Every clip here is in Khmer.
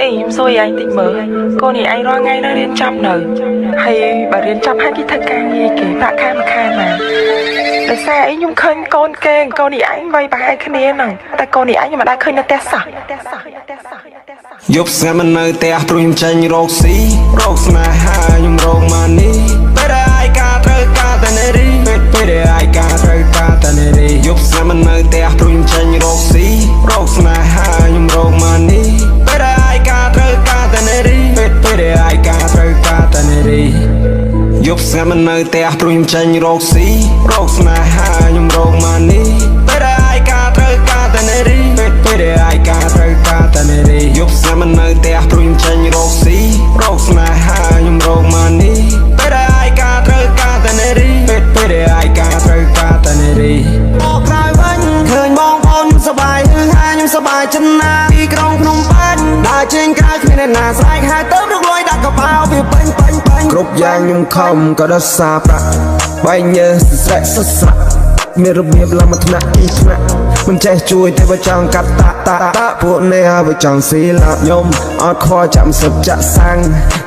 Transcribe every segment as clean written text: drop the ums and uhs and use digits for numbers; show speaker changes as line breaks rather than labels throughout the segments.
អីខ្ញុំសួរឯងតិចមើលកូននេះឯងរាល់ថ្ងៃនៅរៀនចប់នៅហើយបើរៀនចប់ហើយគេធ្វើការងារគេប្រាក់ខែមួយខែណាដោយសារអីខ្ញុំឃើញកូនគេកូននេះឯងវ័យប្រហែលគ្នាហ្នឹងតែកូននេះឯងខ្ញុំមិនដែលឃើញនៅផ្ទះសោះ។
យប់ស្ងាត់មិននៅផ្ទះព្រោះខ្ញុំចេញរកស៊ីរកស្នេហាខ្ញុំរក money ពេលដែលឯកាត្រូវការតែនារីពេលពេលដែលឯកាត្រូវការតែនារីយប់ស្ងាត់មិននៅផ្ទះព្រោះខ្ញុំចេញរកស៊ីរកស្នេហាខ្ញុំរក money ពេលដែលឯកាត្រូវការតែនារីពេលពេលដែលឯកាត្រូវការតែនារីយប់ស្ងាត់មិននៅផ្ទះព្រោះខ្ញុំចេញរកស៊ីរកស្នេហាខ្ញុំរក money ពេលដែលឯកាត្រូវការតែនារីពេលពេលដែលឯកាត្រូវការតែនារីយប់ស្ងាត់មិននៅផ្ទះព្រោះខ្ញុំចេញរកស៊ីរកស្នេហាខ្ញុំរក money ពេលដែលឯកាត្រូវការតែនារីពេលពេលដែលឯកាត្រូវការតែនារី
មកក្រោយវិញឃើញបងប្អូនខ្ញុំសប្បាយហឺហាខ្ញុំសប្បាយចិនណាទីក្រុងភ្នំពេញដើរចេញក្រៅគ្មានអ្នកណាស្រែកហៅទៅរកលុយដាក់កប៉ាល់វាពេញពេញពេញ
គ្រប់យ៉ាងខ្ញុំខំក៏ដោយសារប្រាក់បែកញើសស្រែកសស្រាក់មានរបៀបឡើងមកថ្នាក់ពីថ្នាក់មិនចេះជួយទេបើចង់កាត់តាតាតាពួកនេះហើយបើចង់ស៊ីឡាខ្ញុំអត់ខ្វល់ចាំសឹកចាក់សាំង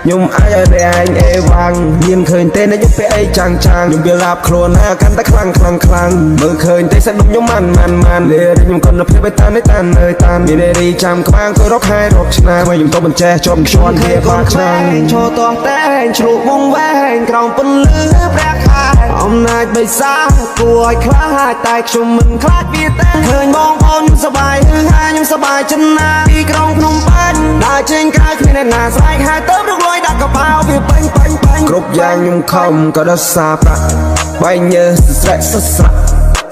ខ្ញុំអាចឲ្យអ្នកឯងអេវ៉ាំងមានឃើញទេអ្នកខ្ញុំពាក់អីចាំងចាំងខ្ញុំវាឡាបខ្លួនណាកាន់តែខ្លាំងខ្លាំងខ្លាំងមើលឃើញទេសាច់ដុំខ្ញុំម៉ាន់ម៉ាន់ម៉ាន់លេខ្ញុំគុណភាពឲ្យតានតានអើយតានមាននារីចាំក្បាងក៏រកខែរកឆ្នាំខ្ញុំទៅមិនចេះជាប់ខ្ជាន់
ឃើ
វា
ញកូនក្
បាក់ឆ្នាំ
មេងឈរទាស់តែងជ្រូកវងវែងក្រោមពន្លឺព្រះខែអំណាចបិសាគួរឲ្យខ្លាចតែខ្ញុំមិនខ្លាចវាទេឃើញបងប្អូនខ្ញុំសប្បាយហឺហាខ្ញុំសប្បាយចិនណាទីក្រុងភ្នំពេញដើរចេញក្រៅគ្មានអ្នកណាស្រែកហៅទៅរកលុយដាក់កប៉ាល់វាពេញពេញពេញ
គ្រប់យ៉ាងខ្ញុំខំក៏ដោយសារប្រាក់បែកញើសស្រែកសស្រាក់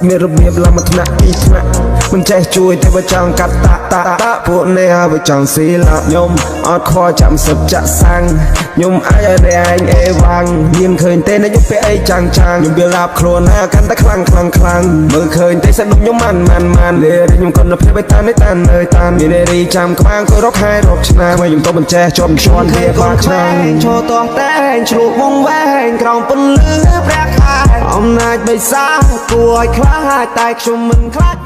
មានរបៀបឡើងមកថ្នាក់ពីថ្នាក់មិនចេះជួយទេបើចង់កាត់តាតាតាពួកនេះហើយបើចង់ស៊ីឡាខ្ញុំអត់ខ្វល់ចាំសឹកចាក់សាំងខ្ញុំអាចឲ្យអ្នកឯងអេវ៉ាំងមានឃើញទេអ្នកខ្ញុំពាក់អីចាំងចាំងខ្ញុំវាឡាបខ្លួនណាកាន់តែខ្លាំងខ្លាំងខ្លាំងមើលឃើញទេសាច់ដុំខ្ញុំម៉ាន់ម៉ាន់ម៉ាន់លេខ្ញុំគុណភាពឲ្យតានតានអើយតានមាននារីចាំក្បាងក៏រកខែរកឆ្នាំខ្ញុំទៅមិនចេះជាប់ខ្ជាន់
ឃើ
វា
ញកូនក្មេ
បាក់ឆ្នាំ
ងឈរទាស់តែងជ្រូកវងវែងក្រោមពន្លឺព្រះខែអំណាចបិសាគួរឲ្យខ្លាចតែខ្ញុំមិនខ្លាចវា។